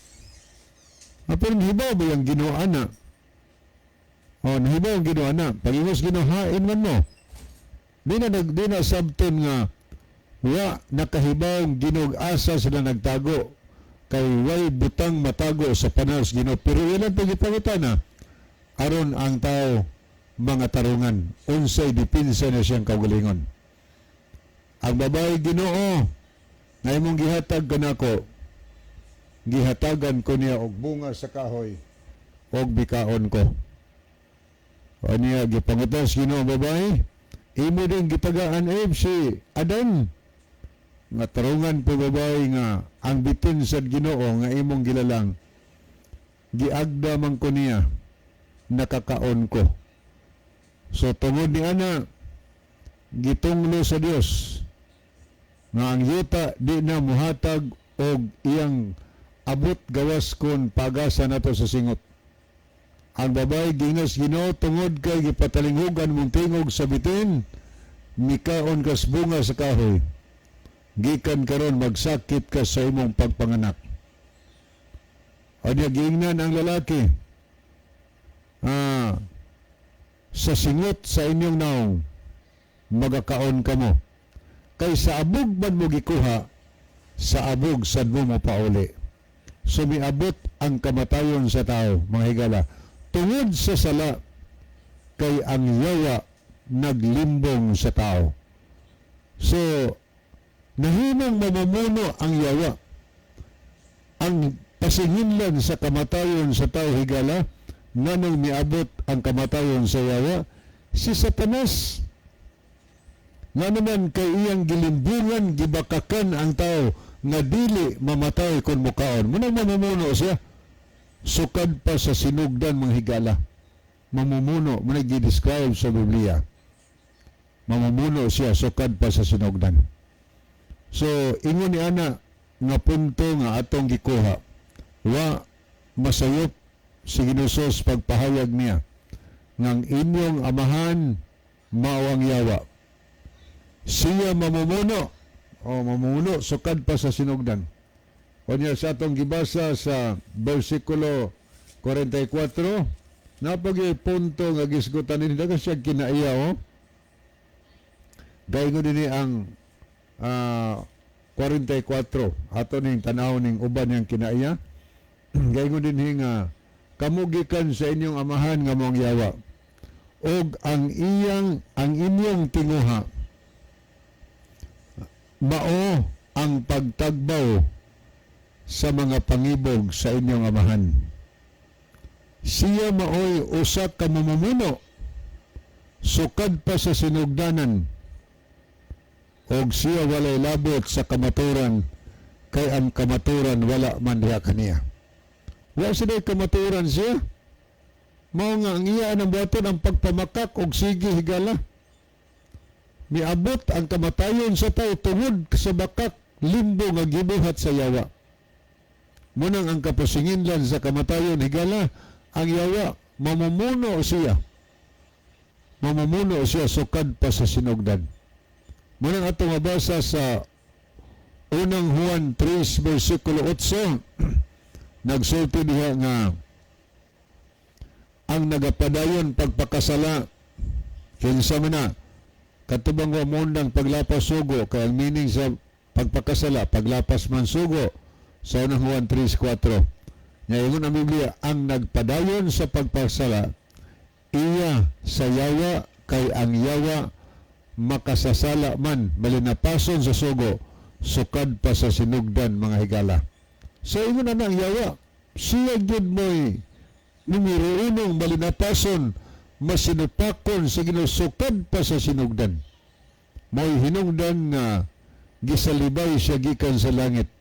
Ah, pero nahibaw ba yung Ginoo ana? O, nahibaw ang Ginoo ana. Pag ingos Ginoo, hain man mo. Di na sabton nga wa nakahibaw ang Ginoo asa sila nagtago, kay way butang matago sa panaw sa Ginoo, pero ilan pa gipangutana aron ang tao mga tarungan unsay depensa na siyang kaugalingon. Ang babae, "Ginoo, na imong gihatag kanako, gihatagan ko niya og bunga sa kahoy og bikaon ko." Aniya gipangutas Ginoo babae, "Imo din gitagaan, Eve, si Adan?" Nga tarungan po babae nga ang bitin sa Ginoo nga imong gilalang, giagda man ko niya, nakakaon ko. So tungod ni ana, gitunglo sa Dios nga ang yuta di na muhatag og iyang abot gawas kon pagasa nato sa singot. Ang babae giingnan sa Ginoo, "Tungod kay gipatalinghugan mong tingog sa bitin, mikaon kas bunga sa kahoy. Gikan karon magsakit ka sa imong pagpanganak." Anya giingnan ang lalaki, "Sa singot sa inyong naong magakaon kamo. Kay sa abog man mo gikuha, sa abog sad mo mapauli." So miabot ang kamatayon sa tao, mga higala, tungod sa sala, kay ang yawa naglimbong sa tao. So, nahimong mamumuno ang yawa. Ang pasinginlan sa kamatayon sa tao, higala, nganong miabot ang kamatayon sa yawa, si Satanas. Nga naman kay iyang gilimbungan, gibakakan ang tao nga dili mamatay kung mukaon. Munang mamumuno siya. Sukad pa sa sinugdan, mga higala. Mamumuno, muna gi-describe sa Biblia. Mamumuno siya sukad pa sa sinugdan. So, ingon ni ana nga punto nga atong gikuha. Wa masayop si Ginosos pagpahayag niya ngang inyong amahan mao ang yawa. Siya mamumuno o mamumuno sukad pa sa sinugdan. O niya sa atong gibasa sa versikulo 44, napagi punto nga gisgutan ni daga siya kinaiya, oh. Gaingon dinhi ang 44, ato ning tanaw ning uban niyang kinaiya. Gaingon dinhi nga kamo gikan sa inyong amahan nga mao ang yawa og ang inyong tinguha mao ang pagtagbaw sa mga pangibog sa inyong amahan. Siya maoy usa ka mamumuno sukad pa sa sinugdanan og siya walay labot sa kamaturan kay ang kamaturan wala man diha kaniya. Wa siya kamaturan siya. Mao nga ang iya ang buhaton ang pagpamakak og sige, higala. Miabot ang kamatayon sa tao tungod sa bakak, limbo nga gibuhat sa yawa. Munang ang kapasinginlan sa kamatayon, higala, ang yawa, mamumuno siya. Mamumuno siya sukad pa sa sinugdan. Munang ato mabasa sa Unang Juan 3 versikulo 8, nagsulti diha nga ang nagapadayon pagpakasala, kinsa man na? Katubang wa mondang paglapas sugo, kay ang meaning sa pagpakasala, paglapas man sugo sa Unang Juan 3:4. Nya ingon ang Biblia, ang nagpadayon sa pagpakasala iya sa yawa, kay ang yawa makasasala man, malinapason sa sugo sukad pa sa sinugdan, mga higala. So ingon na ang yawa, siya gyud mo'y numero unong malinapason, masinupakon sa Ginoo sukad pa sa sinugdan. Mo'y hinungdan nga gisalibay siya gikan sa langit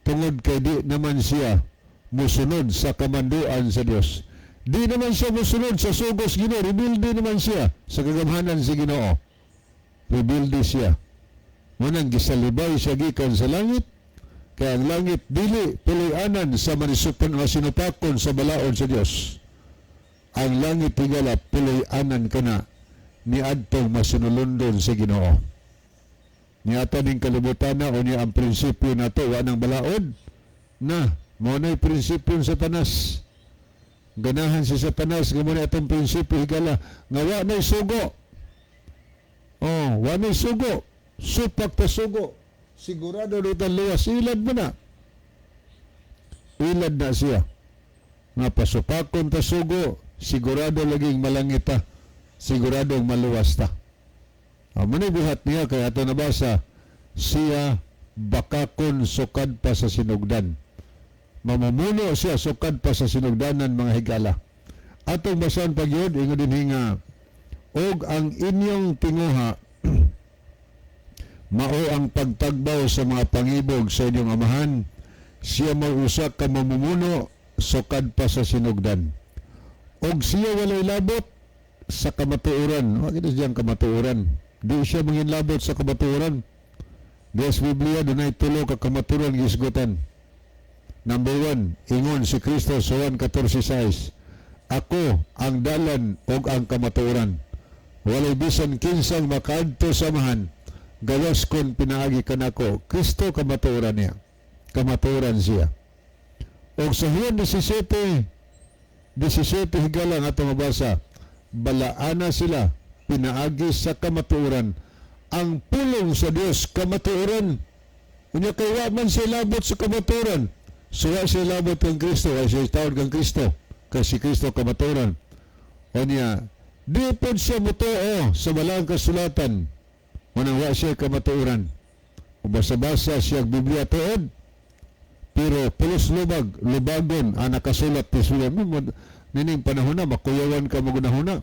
tungod kay di naman siya musunod sa kamanduan sa Dios. Di naman siya musunod sa sugos Ginoo, rebelde naman siya sa kagamhanan sa Ginoo. Rebelde siya. Munang gisalibay siya gikan sa langit kay ang langit dili puloy-anan sa manisupan masinupakon sa balaod sa Dios. Ang langit, higala, puloy-anan kana ni adtong masinulondon sa Ginoo. Niata ning kalibutan na o niya ang prinsipyo nato wa nang balaod na mao na'y prinsipyo sa Satanas. Ganahan si Satanas nga mo na atong prinsipyo, higala, nga wa na'y sugo. Oh, wa na'y sugo. Supak ta sugo. Sigurado do luwas, ilad mo na. Ilad na siya. Nga pasupakon ta sugo, sigurado laging malangit ta. Siguradong maluwas ta. Amo ni buhat niya kay ato nabasa, siya bakakon sukad pa sa sinugdan. Mamumuno siya sukad pa sa sinugdanan, mga higala. Atong basahan pag yun, ingon din nga og ang inyong tinguha mao ang pagtagbaw sa mga pangibog sa inyong amahan. Siya mao usa ka mamumuno sukad pa sa sinugdan. Og siya walay labot sa kamatuoran. Wa kita siyang kamatuoran. Di siya manginlabot sa kamatuoran. Diya sa Biblia, dunay tulo ka kamatuoran gisgutan. Number 1, ingon si Kristo sa 1:14:6. Ako ang dalan ug ang kamatuoran. Walay bisan kinsang makaadto sa Amahan gawas kon pinaagi kanako. Kristo, kamatuoran niya. Kamatuoran siya. Og sa Juan 17:17, higala, nga atong mabasa, balaana sila pinaagi sa kamatuoran. Ang pulong sa Dios kamatuoran. Unya kay wa man siya labot sa kamatuoran. So wa siya labot kang Kristo, ay siya tawag kang Kristo. Kay si Kristo kamatuoran. Unya, di pod siya motoo sa balaang kasulatan. Munang wa siya kamatuoran. Basa-basa siya ang Biblia tuod, pero pulos lubag, lubagon ang nakasulat ni Suya. Nining panahon na, makuyawan ka magunahuna.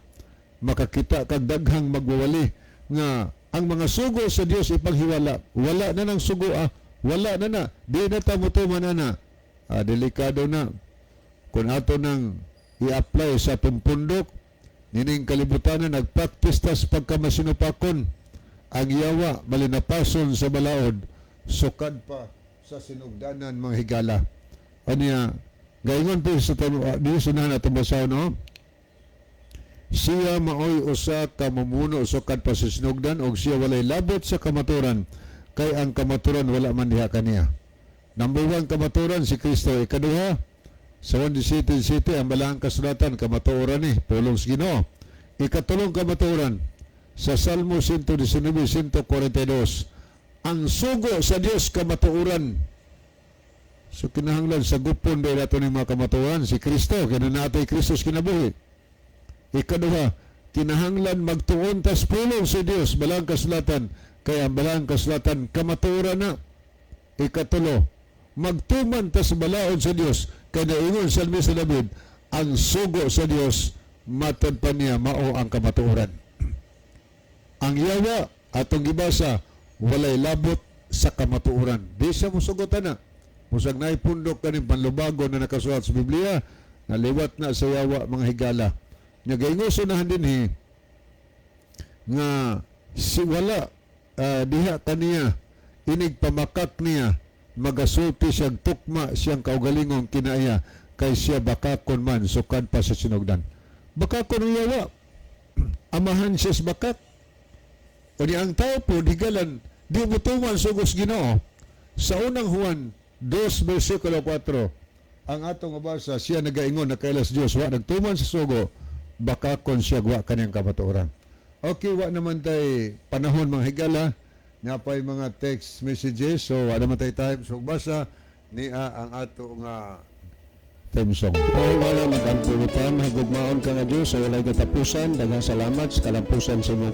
Makakita kag daghang magwawali nga ang mga sugo sa Dios ipanghiwala. Wala na ng sugo ah. Wala na na. Di na ta motuman na na. Ah, delikado na. Kung ato nang i-apply sa atong pundok, nining kalibutan na nagpractice tas pagkamasinupakon, ang yawa malinapason sa balaod, sukad pa sa sinugdanan, mga higala. Anya, gaingon po sa dito sa unahan atong basahon, no? Siya maoy usa ka mumuno sukad pa sa sinugdan og siya walay labot sa kamaturan kay ang kamaturan wala man diha kaniya. Number one, kamaturan si Kristo. Ikaduha, sa 1:17, ang balaang kasulatan, kamatuoran ni, pulong sa Ginoo. Ikatulong kamatuoran, sa Salmo 119, 142, ang sugo sa Dios kamatuoran. So kinahanglan sa gupon dahil ato ning mga kamatuoran, si Kristo, kaya natay Kristo sa kinabuhi. Ikaduha, kinahanglan magtuon tas pulong sa Dios, balaang kasulatan, kaya ang balaang kasulatan kamatuoran na. Ikatulo, magtuman tas balaod sa Dios, kay naingon sa Salmista David, ang sugo sa Dios matod pa niya mao ang kamatuoran. Ang yawa atong gibasa, walay labot sa kamatuoran. Di siya musugotan na. Musag naay pundok kaning panlubago na nakasulat sa Biblia, naliwat na sa yawa, mga higala. Nya gaingon sa unahan dinhi nga si wala diha kaniya, inig pamakak niya, magasulti siyang tukma siyang kaugalingong kinaiya kay siya bakakon man sukad pa sa sinugdan. Bakakon ang yawa. Amahan siya sa bakak. O ni ang tao po, higalan, di mo tuman sugos Ginoo. Sa Unang Juan 2 versikulo 4, ang atong mabasa, siya nagaingon na kailas Dios, wa nagtuman sa sugo, bakakon siya, wa kaniyang kamatuoran. Okay, wa naman tay panahon, mga higala, napay mga text messages, so wa naman tay time. So basa niya ang ato nga theme song. O wala, mag-ampo ta, mahigugmaon ka nga Diyos sa walay katapusan. Daghang salamat sa kalampusan sa imong